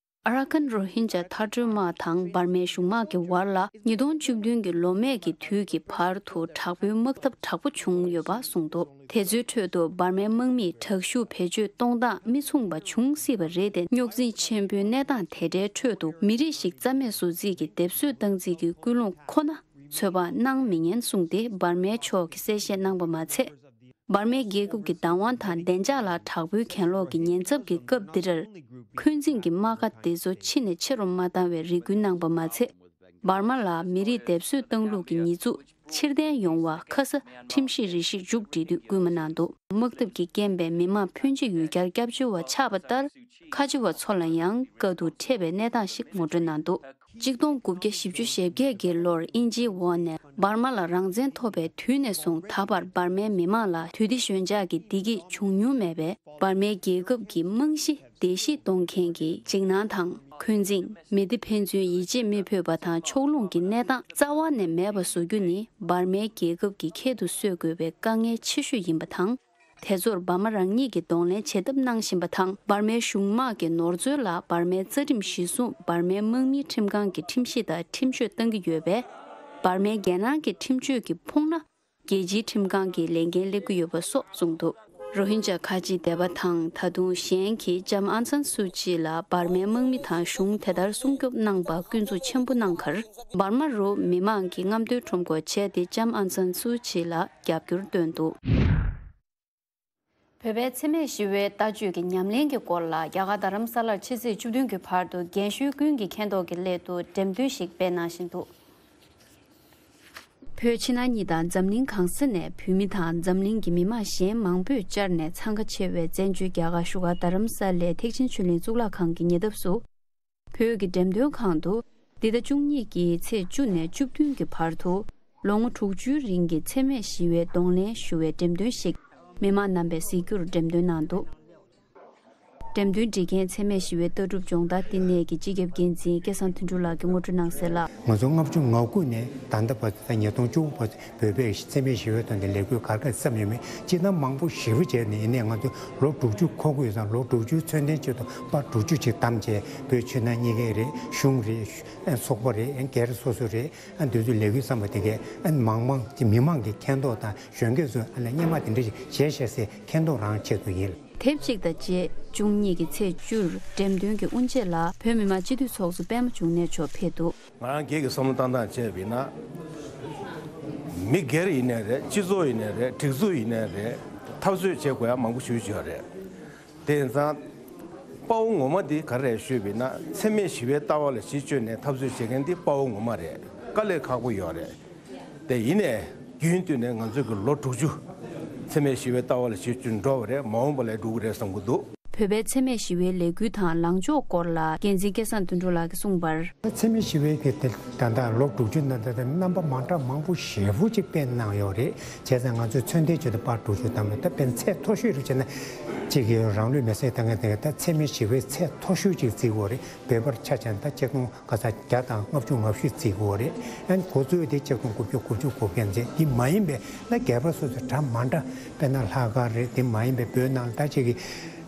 ཨ་ར་ཁན་རོ་ཧིན་ཇཱ་མཐའ་གྲོལ་དམག་དང་འབར་མའི་གཞུང་དམག་གི་བར་ལ་ཉིས་སྟོང་བཅུ་བདུན་གྱི་ལོ་སྨད་ཀྱི་དུས་ཀྱི་བར་དུ་དྲག་པོའི་དམག་འཐབ་དྲག་པོ་བྱུང་ཡོད་པ་གསུངས་འདུག། དེ་ཚོའི་ཁྲོད་དུ་འབར་མའི་དམག་མིས་དྲག་ཤུགས་བེད་སྤྱོད་གཏོང་སྟངས་མི་མཚུངས་པ་བྱུང་སྲིད་པ་རེད་དེ། རྙོག་འཛིང་ཆེན་པོའི་གནས་སྟངས་དེ་འདྲའི་ཁྲོད་དུ་མི་རིགས་ཤིག་རྩ་མེད་བཟོ་རྩིས་ཀྱི་སྡེབ་གསོད་བཏང་རྩིས་ཀྱི་ཀུན་སློང་ཁོ་ན་ཚོད་དཔག་གནང་མི་ཉན་གསུངས་ཏེ། འབར་མའི་ཕྱོགས་ཀྱིས་གསལ་བཤད་གནང་པ་མ་ཚད། འབར་མའི་རྒྱལ་ཁབ་ཀྱི་བདག་དབང་དང་བདེ་འཇགས་ལ་དྲག་པོའི་གྱེན་ལོག་གི་ཉེན་ཚབས་ཀྱི་སྐབས་འདི་འདྲར། འཁོན་འཛིང་གི་རྨ་ཁ་འདི་ཚོ་ཕྱི་ནས་ཆེ་རུ་མ་བཏང་བའི་རེ་སྐུལ་གནང་པ་མ་ཚད། འབར་མ་ལ་མི་རིགས་སྡེབ་གསོད་བཏང་ལུགས་ཀྱི་ཉེས་འཛུགས་ཕྱིར་འཐེན་ཡོང་བར་ཁ་ས་ཁྲིམས་ཞིབ་རེ་ཞིག་མཇུག་སྒྲིལ་དུས་སྐུལ་མ་གནང་འདུག། དམག་འཐབ་ཀྱི་རྐྱེན་པས་མི་དམངས་ཕོན་ཆེ་ཡུལ་གྱར་སྐྱབས་བཅོལ་བ་ཆགས་པ་ལྟར། ཁ་ཆེ་བ་ཚོ་ལ་ཡང་དཀའ་སྡུག་འཕྲད་པའི་གནས་སྟངས་ཤིག་ངོ་སྤྲོད་གནང་འདུག། གཅིག་སྟོང་དགུ་བརྒྱ་བཞི་བཅུ་ཞེ་བརྒྱད་ཀྱི་ལོར་དབྱིན་ཇིའི་འོག་ནས་འབར་མ་ལ་རང་བཙན་ཐོབ་པའི་དུས་ནས་བཟུང་ད་བར་འབར་མའི་མི་དམངས་ལ་དུས་བདེ་ཞོད་འཇགས་ཀྱི་བདེ་སྐྱིད་བྱུང་མྱོང་མེད་པས། འབར་མའི་རྒྱལ་ཁབ་ཀྱི་རྨང་གཞི་བརྡལ་བཤིག་གཏོང་མཁན་གྱི་འཇིགས་སྣང་དང་འཁོན་འཛིང་། མི་སྡེ་ཕན་ཚུན་ཡིད་ཆེས་མི་ཕོད་པ་དང་ཕྱོགས་ལྷུང་གི་གནས་སྟངས་རྩ་བ་ནས་མེད་པ་བཟོ་རྒྱུ་ནི་འབར་མའི་རྒྱལ་ཁབ་ཀྱི་ཁྱད་དུ་གསོད་དགོས་པའི་དཀའ་ངལ་ཆེ་ཤོས་ཡིན་པ་དང་། དེ་ཚོར་འབར་མ་རང་ཉིད་ཀྱིས་གདོང་ལེན་བྱེད་ཐབས་གནང་བཞིན་པ་དང་། འབར་མའི་གཞུང་དམག་གི་ནོར་འཛོལ་ལ་འབར་མའི་རྩ་ཁྲིམས་གཞིར་བཟུང་འབར་མའི་དམག་མིའི་ཁྲིམས་ཁང་གི་ཁྲིམས་གཞི་ལྟར་ཁྲིམས་གཅོད་གཏང་གི་ཡོད་པས། འབར་མའི་རྒྱལ་ནང་གི་ཁྲིམས་གཅོད་ཀྱི་ཕོགས་ནག་རྒྱལ་སྤྱིའི་ཁྲིམས་ཁང་གི་ལས་འགན་སླེབས་ཀྱི་ཡོད་པ་སོགས་གསུངས་འདུག། རོ་ཧིན་ཇཱ་ཁ་ཆེའི་སྡེ་པ་དང་ད་དུང་གཞན་གྱིས་ལྕམ་ཨང་སན་སུའུ་ཅི་ལ་འབར་མའི་དམག་མི་དང་གཞུང་དེ་ལྟར་སྲུང་སྐྱོབ་གནང་པར་སྐྱོན་འཛུགས་ཆེན་པོ་གནང་ཁར། འབར་མ་རུ་མི་མང་གིས་རྔམ་སྟོན་ཁྲོམ་སྐོར་བྱས་ཏེ། ལྕམ་ཨང་སན་སུའུ་ཅི་ལ་རྒྱབ་སྐྱོར་བཏོན་འདུག། བོད་པའི་འཚེ་མེད་ཞི་བའི་ལྟ་སྤྱོད་ཀྱི་ཉམས་ལེན་གྱི་སྐོར་ལ། རྒྱ་གར་རྡ་རམ་ས་ལར་ཕྱི་ཚེས་བཅུ་བདུན་གྱི་བར་དུ་རྒན་གཞོན་ཀུན་གྱིས་མཁྱེན་རྟོགས་ཀྱི་སླད་དུ་འགྲེམས་སྟོན་ཞིག་སྤེལ་གནང་བཞིན་འདུག། བོད་ཕྱི་ནང་གཉིས་དང་འཛམ་གླིང་གང་ས་ནས་བོད་མི་དང་འཛམ་གླིང་གི་མི་མང་གཞན་མང་པོས་བཅར་ནས་འཚང་ཁ་ཆེ་བའི་བཙན་བྱོལ་རྒྱ་གར་བཞུགས་སྒར་རྡ་རམ་ས་ལའི་ཐེག་ཆེན་ཆོས་གླིང་གཙུག་ལག་ཁང་གི་ཉེ་འདབས་སུ། བོད་ཀྱི་འགྲེམས་སྟོན་ཁང་དུ། འདི་ཟླ་བཅུ་གཉིས་ཀྱི་ཚེས་བཅུ་ནས་བཅུ་བདུན་གྱི་བར་དུ། ལོ་ངོ་དྲུག་ཅུའི་རིང་གི་འཚེ་མེད་ཞི་བའི་གདོང་ལེན་ཞུ་བའི་འགྲེམས་སྟོན་ཞིག་མི་མང་རྣམ་པས་གཟིགས་རྒྱུར་འགྲེམས་སྟོན་གནང་འདུག། འགྲེམས་སྟོན་སྒྲིག་མཁན་འཚེ་མེད་ཞི་བའི་ལྟ་གྲུབ་སྦྱོང་བརྡར་བསྟི་གནས་ཀྱི་སྤྱི་ཁྱབ་འགན་འཛིན་སྐལ་བཟང་དོན་གྲུབ་ལགས་ཀྱིས་ངོ་སྤྲོད་གནང་གསལ་ལ། ང་ཚོ་ལྔ་བཅུ་ང་དགུ་ནས་ད་ལྟ་བར་དུ་ད་ཉིས་སྟོང་བཅུ་དགུ་བར་བོད་པའི་འཚེ་མེད་ཞི་བའི་དོན་དུ་ལས་འགུལ་ག་རེ་ག་རེ་བརྩམས་ཡོད་མེད་སྤྱིར་བཏང་མང་པོ་ཞེ་པོ་བྱས་ནས། ཡིན་ནའི་ང་ཚོ་ལོ་དྲུག་ཅུ་འཁོར་གྱི་ཡོད་ཙང་། ལོ་དྲུག་ཅུའི་ཚོད་ལྟའི་ཆེད་དུ་པར་དྲུག་ཅུ་ཅིག་བདམས་བྱས། བོད་ཕྱི་ནང་གཉིས་ཀའི་རེད། གཞུང་རེད། ཚོགས་པ་རེད། སྒེར་སོ་སོ་རེད། ཨ་འདི་ཚོ་ལས་འགུལ་བརྩམས་པ་དེ་གས་ཨ་མང་མང་གི་མི་མང་གིས་མཁྱེན་རྟོགས་དང་གཞོན་སྐྱེས་ཚོས་ཨ་ལ་སྔོན་མ་དེ་འདྲ་ཞིག་བྱས་ཤག་ཟེར་མཁྱེན་རྟོགས་རང་ཆེད་དུ་ཡིན། དེབ་གཅིག་དང་བཅས་ཇུན་གཉིས་ཀྱི་ཚེས་བཅུར་འགྲེམས་སྟོན་གྱི་དབུ་འབྱེད་ལ་བོད་མི་མང་སྤྱི་འཐུས་ཚོགས་གཙོ་པད་མ་འབྱུང་གནས་མཆོག་ཕེབས་འདུག། ང་རང་སྒེར་གྱི་བསམ་བློ་བཏང་སྟངས་བྱས་པ་ཡིན་ན། མི་སྒེར་ཡིན་ནའི་རེད། སྤྱི་ཚོགས་ཡིན་ནའི་རེད། སྒྲིག་འཛུགས་ཡིན་ནའི་རེད། འཐབ་རྩོད་བྱེད་དགོས་ཡ་མང་པོ་ཞེ་པོ་ཅིག་ཡོད་རེད། དེ་ཡིན་ཙང་། དཔའ་བོ་ངོ་མ་འདི་ག་རེ་རེད་ཞུས་པ་ཡིན་ན། འཚེ་མེད་ཞི་བའི་ལྟ་བ་ལ་གཞི་བཅོལ་ནས་འཐབ་རྩོད་བྱེད་མཁན་འདི་དཔའ་བོ་ངོ་མ་རེད། དཀའ་ལས་ཁག་པོ་ཡོད་རེད། དེ་ཡིན་ནའི་རྒྱུན་མཐུད་ནས་ང་ཚོས་ཀྱི་ལོ་དྲུག་ཅུ་འཚེ་མེད་ཞི་བའི་ལྟ་བ་ལ་གཞི་བཅོལ་འགྲོ་བ་རེད། མ་འོངས་པ་ལ་འགྲོ་གི་རེད་བསམ་གྱི་འདུག། བོད་པའི་འཚེ་མེད་ཞི་བའི་ལས་འགུལ་དང་ལངས་ཕྱོགས་སྐོར་ལ་འགན་འཛིན་སྐལ་བཟང་དོན་གྲུབ་ལགས་ཀྱིས་གསུངས་པར། འཚེ་མེད་ཞི་བའི་གི་དེ་ད་ལྟ་ལོ་དྲུག་ཅུ་ནང་ད་ལྟ་རྣམ་པ་མ་འདྲ་མང་པོ་ཞེ་པོ་ཅིག་སྤེལ་གནང་ཡོད་རེད། བྱས་ཙང་ང་ཚོས་ཚོད་ལྟའི་ཆེད་དུ་པར་དྲུག་ཅུ་བདམས་ནས། ད་དཔེར་ན་ཚད་མཐོ་ཤོས་རེད་བྱས་ན། གཅིག་གི་རང་ལུས་མེར་སྲེག་བཏང་མཁན་དེ་ག་ད་འཚེ་མེད་ཞི་བའི་ཚད་མཐོ་ཤོས་ཅིག་བརྩི་དགོས་རེད། བོད་པར་ཆ་བཞག་ན་ད་ཆིག་སྟོང་ཁ་ས་བརྒྱ་དང་ལྔ་བཅུ་ང་བཞི་བརྩི་དགོས་རེད། ཨ་ནི་འགོ་གཙོས་དེ་ཆིག་སྟོང་དགུ་བརྒྱ་དགུ་བཅུ་གོ་བརྒྱད་ཚེ། འདི་མ་ཡིན་པའི་ད་སྒེར་པ་སོ་སོ་འདྲ་མ་འདྲ། དཔེར་ན་ལྷག་དཀར་རེད། དེ་མ་ཡིན་པའི་བོད་ནང་ད་ཅིག་གི་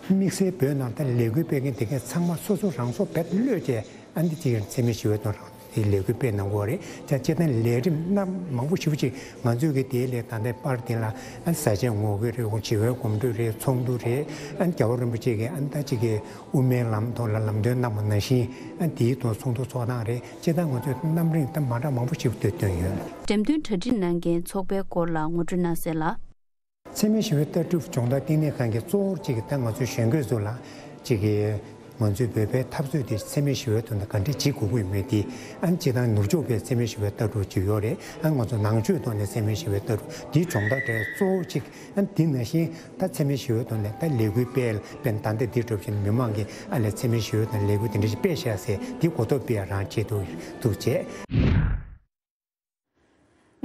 དམིགས་བསལ་བོད་ནང་ད་ལས་འགུལ་སྤེལ་མཁན་དེ་གས་ཚང་མ་སོ་སོ་རང་སྲོག་བེད་གློད་བྱས། ཨ་འདི་ཅིག་འཚེ་མེད་ཞི་བའི་དོན་རང་དེ་ལས་འགུལ་སྤེལ་གནང་གི་ཡོད་རེད། ད་སྤྱིར་བཏང་ལས་རིམ་སྣ་མང་པོ་ཞེ་པོ་ཅིག་ང་ཚོས་ཀྱི་དེའི་ལས་ད་ལྟའི་པར་དེ་ལ་ཨ་བཟའ་བཅའ་ངོ་རྒོལ་རེད། འོ་བྱིས་པའི་གོམ་བགྲོད་རེད། ཚོགས་འདུ་རེད། ཨ་རྒྱལ་བ་རིན་པོ་ཆེ་གི་ཨ་ད་ཅིག་གི་དབུ་མའི་ལམ་ཐོག་ལ་ལམ་སྟོན་གནང་བ་ནང་བཞིན་ཨ་དེའི་ཐོག་ཚོགས་འདུ་ཚོགས་སྟངས་རེད། སྤྱིར་བཏང་ང་ཚོས་རྣམ་གྲངས་ད་མ་འདྲ་མང་པོ་ཞིག་བཏོན་བཏོན་ཡོད། འགྲེམས་སྟོན་གྲ་སྒྲིག་གནང་མཁན་ཚོགས་པའི་སྐོར་ལ་ངོ་སྤྲོད་གནང་གསལ་ལ། འཚེ་མེད་ཞི་བའི་ལྟ་གྲུབ་སྦྱོང་བརྡར་བསྟི་གནས་ཁང་གི་གཙོ་བོར་གཅིག་གི་ད་ང་ཚོའི་གཞོན་སྐྱེས་ཚོ་ལ་གཅིག་གི་ང་ཚོའི་བོད་པའི་འཐབ་རྩོད་དེ་འཚེ་མེད་ཞི་བའི་ཐོག་ནས་ག་འདྲས་བྱེད་དགོས་ཀྱི་ཡོད་མེད་དེ། ཨ་ནི་སྤྱིར་བཏང་ནུབ་ཕྱོགས་པའི་འཚེ་མེད་ཞི་བའི་ལྟ་གྲུབ་ཅིག་ཡོད་རེད། ཨ་ང་ཚོ་ནང་ཆོས་ཐོག་ནས་འཚེ་མེད་ཞི་བའི་ལྟ་གྲུབ་དེའི་སྦྱོང་བརྡར་གྲས་གཙོ་བོ་གཅིག་ཨ་ནི་དེ་ནང་བཞིན་ད་འཚེ་མེད་ཞི་བའི་ཐོག་ནས་ད་ལས་འགུལ་སྤེལ་བས་ད་ལྟ་འདི་གྲུབ་ཕྱིན་མི་མང་གིས་ཨ་ལས་འཚེ་མེད་ཞི་བའི་ཐོག་ནས་ལས་འགུལ་དེ་འདྲ་ཞིག་སྤེལ་ཤག་ཟེར་དེ་གོ་རྟོགས་སྤེལ་རང་བྱེད་དུ་འདུག་བྱས།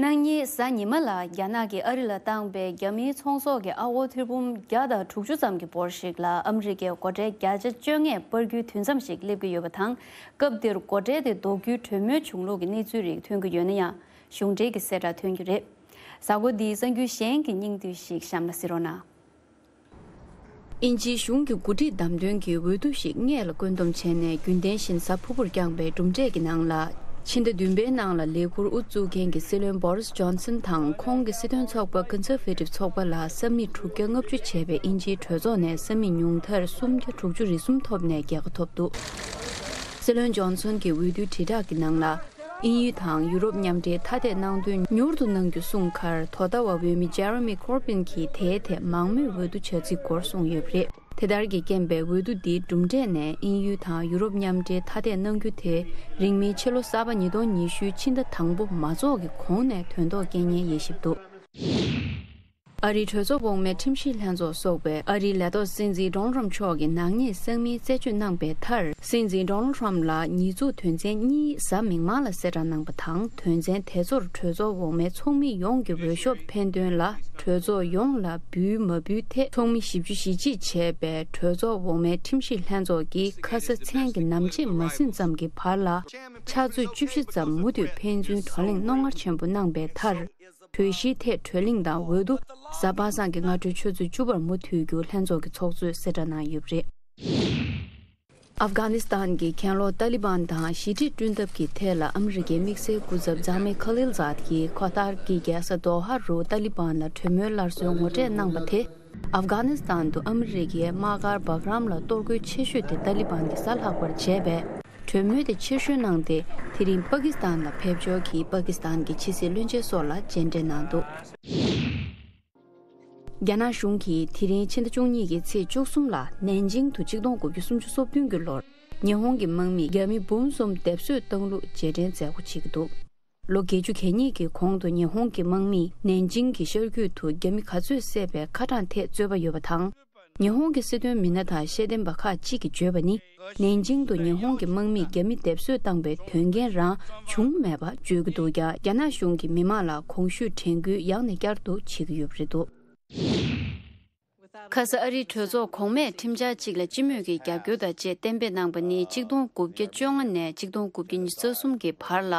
གནངས་ཉིན་གཟའ་ཉི་མ་ལ་རྒྱ་ནག་གིས་ཨ་རི་ལ་བཏང་པའི་རྒྱ་མིའི་ཚོང་ཟོག་གི་ཨ་སྒོར་ཐེར་འབུམ་བརྒྱ་དང་དྲུག་ཅུ་ཙམ་གྱི་འབོར་ཞིག་ལ་ཨ་མི་རི་ཀས་སྒོ་ཁྲལ་བརྒྱ་ཆ་བཅོ་ལྔ་སྤར་རྒྱུའི་དུས་མཚམས་ཤིག་སླེབས་ཀྱི་ཡོད་པ་དང་། སྐབས་འདིར་སྒོ་ཁྲལ་དེ་ལྡོག་རྒྱུའི་གྲོས་མོལ་བྱུང་ལུགས་ཀྱི་གནས་ཚུལ་རིགས་ཐོན་གྱི་ཡོད་ན་ཡང་། གཞུང་འབྲེལ་གྱི་གསལ་བསྒྲགས་ཐོན་གྱི་རེད། གཟའ་འཁོར་འདིའི་གསར་འགྱུར་གཞན་གྱི་སྙིང་བསྡུས་ཤིག་གཤམ་ལ་གཟིགས་རོགས་གནང་། དབྱིན་ཇིའི་གཞུང་གི་འགོ་ཁྲིད་བདམས་ཐོན་གྱི་འོས་བསྡུ་ཞིག་སྔས་ལ་བཀོད་འདོམས་བྱས་ནས་རྒྱུན་ལྡན་བཞིན་གཟའ་ཕུར་བུར་བསྐྱངས་པའི་གྲུབ་འབྲས་ཀྱི་ནང་ལ། ཕྱི་ཟླ་བདུན་པའི་ནང་ལ་ལས་འཁུར་དབུ་བཙུགས་མཁན་གྱི་སྲིད་བློན་བོ་རིས་ཇོན་སན་དང་ཁོང་གི་སྲིད་དོན་ཚོགས་པ་ཀོན་སར་ཝེ་ཊིབ་ཚོགས་པ་ལ་ས་མིག་དྲུག་བརྒྱ་ལྔ་བཅུ་བྱས་པའི་དབྱིན་ཇིའི་གྲོས་ཚོགས་ནས་ས་མིག་ཉུང་མཐར་སུམ་བརྒྱ་དྲུག་ཅུ་རེ་གསུམ་ཐོབ་ནས་རྒྱལ་ཁ་ཐོབ་འདུག། སྲིད་བློན་ཇོན་སན་གྱི་འོས་བསྡུའི་དྲིལ་བསྒྲགས་ཀྱི་ནང་ལ། དབྱིན་ཡུལ་དང་ཡུ་རོབ་མཉམ་འབྲེལ་ཐ་དད་གནང་དོན་མྱུར་དུ་གནང་རྒྱུ་གསུངས་ཁར། དོ་ཟླ་བ་འོས་མི་ཇེ་རེ་མི་ཀོར་བིན་གྱིས་དེའི་ཐད་མང་མོས་འོས་བསྡུ་བྱ་རྩིས་སྐོར་གསུངས་ཡོད་པ་རེད། དེ་ལྟར་གྱི་རྐྱེན་པས་འོས་བསྡུ་འདིའི་གྲུབ་འབྲས་ནས་དབྱིན་ཡུལ་དང་ཡུ་རོབ་མཉམ་འབྲེལ་ཐ་དད་གནང་རྒྱུ་དེ་རིང་མིན་ཕྱི་ལོ་གསར་པ་ཉིས་སྟོང་ཉི་ཤུའི་ཕྱི་ཟླ་དང་པོ་མ་རྫོགས་ཀྱི་གོང་ནས་དོན་ཐོག་སྐྱེལ་ཉེན་ཡོད་བཞིན་འདུག། ཨ་རིའི་གྲོས་ཚོགས་འོག་མའི་ཁྲིམས་ཞིབ་ལྷན་ཚོགས་སོགས་པས་ཨ་རིའི་ལས་ཐོག་སྲིད་འཛིན་ཌོ་ནལ་ཊམ་མཆོག་གི་ནག་ཉེས་གསང་མིང་རྩད་གཅོད་གནང་པའི་མཐར། སྲིད་འཛིན་ཌོ་ནལ་ཊམ་ལ་ཉེས་འཛུགས་དོན་ཚན་གཉིས་གཟའ་མིག་དམར་ལ་གསལ་བསྒྲགས་གནང་པ་དང་། དོན་ཚན་དེ་ཚོར་གྲོས་ཚོགས་འོག་མའི་ཚོགས་མི་ཡོངས་ཀྱི་འོས་ཤོག་འཕེན་དོན་ལ་གྲོས་ཚོགས་ཡོངས་ལ་འབུལ་མ་འབུལ་ཐད་ཚོགས་མི་བཞི་བཅུ་ཞེ་གཅིག་བྱས་པའི་གྲོས་ཚོགས་འོག་མའི་ཁྲིམས་ཞིབ་ལྷན་ཚོགས་ཀྱིས་ཁ་ས་མཚན་གྱི་ནམ་ཕྱེད་མ་ཟིན་ཙམ་གྱི་བར་ལ་ཕྱག་ཚོད་བཅུ་བཞི་ཙམ་མུ་མཐུད་ཕན་ཚུན་བགྲོ་གླེང་རྣོ་ངར་ཆེན་པོ་གནང་པའི་མཐར། གྲོས་གཞིའི་ཐད་བགྲོ་གླེང་དང་འོས་བསྡུ་གཟའ་པ་སངས་ཀྱི་སྔ་དྲོའི་ཆུ་ཚོད་བཅུ་པར་མུ་མཐུད་རྒྱུ་ལྷན་ཚོགས་ཀྱི་ཚོགས་གཙོས་གསལ་བསྒྲགས་གནང་ཡོད་པ་རེད། ཨབ་གྷ་ནི་སི་ཐན་གྱི་གྱེན་ལོག་ཏཱ་ལི་བན་དང་ཞི་འགྲིག་བསྐྲུན་ཐབས་ཀྱི་ཐད་ལ་ཨ་མི་རི་ཀའི་དམིགས་བསལ་སྐུ་ཚབ་ཛ་མེ་ཁ་ལིལ་ཛཱད་ཀྱིས་ཁོ་ཐར་གྱི་རྒྱལ་ས་དོ་ཧ་རུ་ཏཱ་ལི་བན་ལ་གྲོས་མོལ་སླར་གསོའི་ངོ་སྤྲོད་གནང་པ་དེ། ཨབ་གྷ་ནི་སི་ཐན་དུ་ཨ་མི་རི་ཀའི་དམག་སྒར་བྷག་རམ་ལ་གཏོར་རྒོལ་ཆེ་ཤོས་དེ་ཏཱ་ལི་བན་གྱིས་གཟའ་ལྷག་པར་བྱས་པས། གྲོས་མོལ་དེ་ཕྱིར་བཤོལ་གནང་སྟེ། དེ་རིང་པ་ཀི་སི་ཐན་ལ་ཕེབས་འབྱོར་གྱིས་པ་ཀི་སི་ཐན་གྱི་ཕྱི་སྲིད་བློན་ཆེན་སོགས་ལ་མཇལ་འཕྲད་གནང་འདུག། རྒྱ་ནག་གཞུང་གིས་དེ་རིང་ཕྱི་ཟླ་བཅུ་གཉིས་ཀྱི་ཚེས་བཅུ་གསུམ་ལ་ནན་ཅིང་དུ་ཆིག་སྟོང་དགུ་བརྒྱ་སུམ་ཅུ་སོ་བདུན་གྱི་ལོར་ཉི་ཧོང་གི་དམག་མིས་རྒྱ་མི་འབུམ་གསུམ་སྡེབ་གསོད་བཏང་ལུགས་རྗེས་དྲན་མཛད་སྒོ་བྱེད་ཀྱི་འདུག། ལོ་བརྒྱད་ཅུ་གྱ་གཉིས་ཀྱི་གོང་དུ་ཉི་ཧོང་གི་དམག་མིས་ནན་ཅིང་གི་ཤར་རྒྱུད་དུ་རྒྱ་མི་ག་ཚོད་བསད་པའི་ཁ་གྲངས་ཐད་རྩོད་པ་ཡོད་པ་དང་། ཉི་ཧོང་གི་སྲིད་དོན་མི་སྣ་དང་ཤེས་ལྡན་པ་ཁག་ཅིག་གིས་བརྗོད་པ་ནི། ནན་ཅིང་དུ་ཉི་ཧོང་གི་དམག་མིས་རྒྱ་མི་སྡེབ་གསོད་བཏང་པའི་དོན་རྐྱེན་རང་བྱུང་མེད་པ་བརྗོད་ཀྱི་འདུག་ཀྱང་། རྒྱ་ནག་གཞུང་གིས་མི་མང་ལ་གོང་ཞུས་དྲན་སྐུལ་ཡང་ནས་བསྐྱར་དུ་བྱེད་ཀྱི་ཡོད་པ་རེད་འདུག། ཁ་ས་ཨ་རིའི་གྲོས་ཚོགས་གོང་མས་ཁྲིམས་འཆར་གཅིག་ལ་སྤྱི་མོས་ཀྱི་རྒྱབ་སྐྱོར་དང་བཅས་གཏན་འབེབས་གནང་པ་ནི་ཆིག་སྟོང་དགུ་བརྒྱ་བཅོ་ལྔ་ནས་ཆིག་སྟོང་དགུ་བརྒྱ་ཉི་ཤུ་རྩ་གསུམ་གྱི་བར་ལ།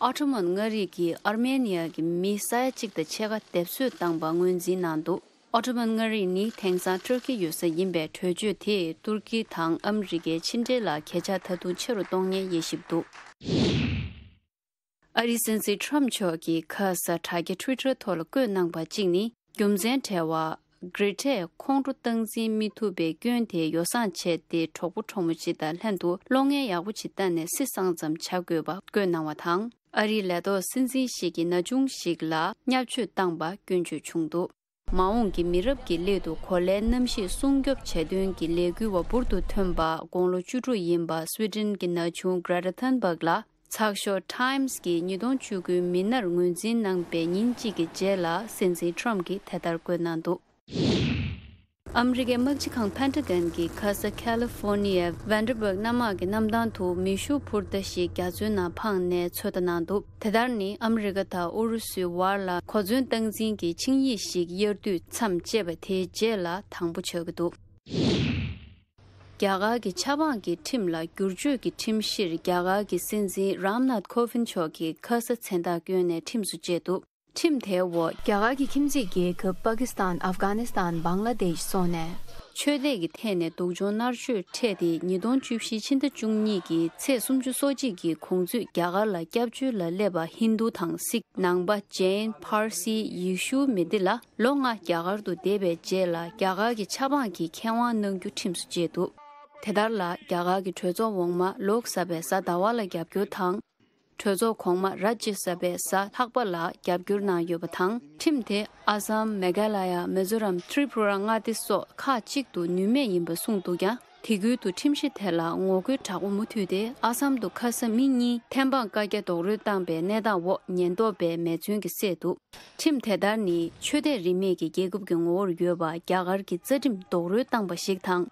ཨོ་ཊོ་མན་མངའ་རིས་ཀྱིས་ཨར་མེ་ནི་ཡ་གི་མི་ས་ཡ་གཅིག་དང་ཕྱེད་ཀ་སྡེབ་གསོད་བཏང་པ་ངོས་འཛིན་གནང་འདུག་ཨོ་ཊོ་མན་མངའ་རིས་ནི་དེང་སང་ཏུར་ཀི་ཡོད་ས་ཡིན་པས། གྲོས་ཆོད་དེས་ཏུར་ཀི་དང་ཨ་མི་རི་ཀའི་ཕྱི་འབྲེལ་ལ་གས་ཆག་ད་དུང་ཆེ་རུ་གཏོང་ཉེན་དབྱེ་ཞིབ་འདུག་ཨ་རིའི་སྲིད་འཛིན་ཊརམ་མཆོག་གིས་ཁ་ས་དྲ་རྒྱ་ཊུའི་ཊར་ཐོག་ལ་བཀོད་གནང་པ་གཅིག་ནི། རྒྱུ་མཚན་བྲལ་བ། གྷེ་ཊས་ཁོང་ཁྲོ་སྟངས་འཛིན་མི་ཐུབ་པའི་སྐྱོན་དེ་ཡོ་བསྲང་བྱས་ཏེ། གྲོགས་པོ་གྲོགས་མོ་སྤྱི་དང་ལྷན་དུ་གློག་བརྙན་ཡག་པོ་ཅིག་བལྟས་ནས་སི་སངས་ཙམ་བྱ་དགོས་པ་བཀོད་གནང་བ་དང་། ཨ་རིའི་ལས་ཐོག་སྲིད་འཛིན་ཞིག་གིས་ན་ཆུང་ཞིག་ལ་བརྙས་བཅོས་བཏང་པ་སྐྱོན་བརྗོད་བྱུང་འདུག་མ་འོངས་ཀྱི་མི་རབས་ཀྱི་སླད་དུ་གོ་ལའི་གནམ་གཤིས་སྲུང་སྐྱོབ་བྱ་དོན་གྱི་ལས་འགུལ་བ་འབུར་དུ་ཐོན་པ་དགུང་ལོ་བཅུ་དྲུག་ཡིན་པ་སུའི་ཏན་གྱི་ན་ཆུང་Greta Thunberg ལ་ཚགས་ཤོག་Times གྱིས་ཉིས་སྟོང་བཅུ་དགུའི་མི་སྣར་ངོས་འཛིན་གནང་པའི་ཉིན་གཅིག་གི་རྗེས་ལ་སྲིད་འཛིན་Trump གྱིས་དེ་ལྟར་བཀོད་གནང་འདུག་ཨ་མི་རི་ཀའི་དམག་སྤྱི་ཁང་Pentagon གྱིས་ཁ་ས་California Vanderburg གནམ་དམག་གི་གནམ་ཐང་དུ་མེ་ཤུགས་འཕུར་མདའ་ཞིག་རྒྱ་མཚོའི་ནང་འཕངས་ནས་ཚོད་ལྟ་གནང་འདུག་དེ་ལྟར་ནི་ཨ་མི་རི་ཀ་དང་ཨུ་རུ་སུའི་བར་ལ་གོ་མཚོན་སྟངས་འཛིན་གྱི་ཆིངས་ཡིག་ཞིག་དབྱར་དུས་མཚམས་བཅད་པ་དེའི་རྗེས་ལ་དང་པོ་ཆགས་ཀྱི་འདུག་རྒྱ་གར་གྱི་ཆབ་འབངས་ཀྱི་ཁྲིམས་ལ་བསྒྱུར་བཅོས་ཀྱི་ཁྲིམས་གཞིར་རྒྱ་གར་གྱི་སྲིད་འཛིན་རམ་ནཱཐ་ཁོ་ཝིན་མཆོག་གིས་ཁ་ས་མཚན་རྟགས་བསྐྱོན་ནས་ཁྲིམས་སུ་བཅད་འདུག་ཁྲིམས་དེའི་འོག་རྒྱ་གར་གྱི་ཁྱིམ་མཚེས་རྒྱལ་ཁབ་པ་ཀི་སི་ཐན། ཨབ་གྷ་ནི་སི་ཐན། བང་ལ་དེཤ་སོགས་ནས། ཆོས་དད་ཀྱི་ཐད་ནས་སྡུག་སྦྱོང་མནར་གཅོད་འཕྲད་དེ། ཉིས་སྟོང་བཅུ་བཞི་ཕྱི་ཟླ་བཅུ་གཉིས་ཀྱི་ཚེས་སུམ་ཅུ་སོ་གཅིག་གི་གོང་ཚུད་རྒྱ་གར་ལ་སྐྱབས་བཅོལ་ལ་སླེབས་པ་ཧིན་རྡུ་དང་སིག་ནང་པ། ཇེན། ཕར་སི། ཡེ་ཤུ་མི་སྡེ་ལ་ལོ་ལྔ་རྒྱ་གར་དུ་བསྡད་པའི་རྗེས་ལ་རྒྱ་གར་གྱི་ཆབ་འབངས་ཀྱི་ཁེ་དབང་གནང་རྒྱུ་ཁྲིམས་སུ་བཅད་འདུག་དེ་ལྟར་ལ་རྒྱ་གར་གྱི་གྲོས་ཚོགས་འོག་མ་ལོག་ས་པའི་གཟའ་ཟླ་བ་ལ་རྒྱབ་སྐྱོར་དང་། གྲོས་ཚོགས་གོང་མ་རཱ་ཇི་ས་བྷའི་གཟའ་ལྷག་པ་ལ་རྒྱབ་སྐྱོར་གནང་ཡོད་པ་དང་། ཁྲིམས་དེ་ཨ་སམ། མེ་གྷ་ལ་ཡ། མི་ཛོ་རམ། ཏྲི་པུ་ར། མངའ་སྡེ་སོགས་ཁག་ཅིག་ཏུ་ནུས་མེད་ཡིན་པ་གསུངས་འདུག་ཀྱང་། དེ་ཁུལ་དུ་ཁྲིམས་གཞི་དེ་ལ་ངོ་རྒོལ་དྲག་པོ་མུ་མཐུད་དེ། ཨ་སམ་དུ་ཁ་ས་མི་གཉིས་ཐེམ་སྤང་བཀའ་རྒྱ་རྡོག་རོལ་བཏང་པའི་གནས་སྟངས་འོག་ཉེན་རྟོག་པས་མེ་མཚོན་གྱིས་བསད་འདུག་ཁྲིམས་དེ་ལྟར་ནི་ཆོས་དད་རིས་མེད་ཀྱི་རྒྱལ་ཁབ་ཀྱི་ངོ་བོར་ཡོད་པ་རྒྱ་གར་གྱི་རྩ་ཁྲིམས་རྡོག་རོལ་བཏང་པ་ཞིག་དང་།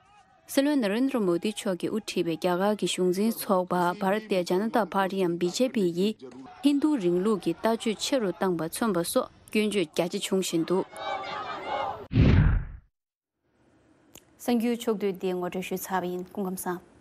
སྲིད་བློན་ན་རེན་དྲ་མོ་དི་མཆོག་གིས་དབུ་ཁྲིད་པའི་རྒྱ་གར་གྱི་གཞུང་འཛིན་ཚོགས་པ་Bharatiya Janata Party ཡམ་བི་ཇེ་པི་ཡིས་ཧིན་རྡུ་རིང་ལུགས་ཀྱི་ལྟ་སྤྱོད་ཆེ་རུ་བཏང་པ་མཚོན་པ་སོགས་སྐྱོན་བརྗོད་རྒྱ་ཆེ་བྱུང་བཞིན་འདུག་གསར་འགྱུར་ཕྱོགས་བསྡུས་འདི་ངོ་སྤྲོད་ཞུས་ཚར་བ་ཡིན། སྐུ་ཁམས་བཟང་།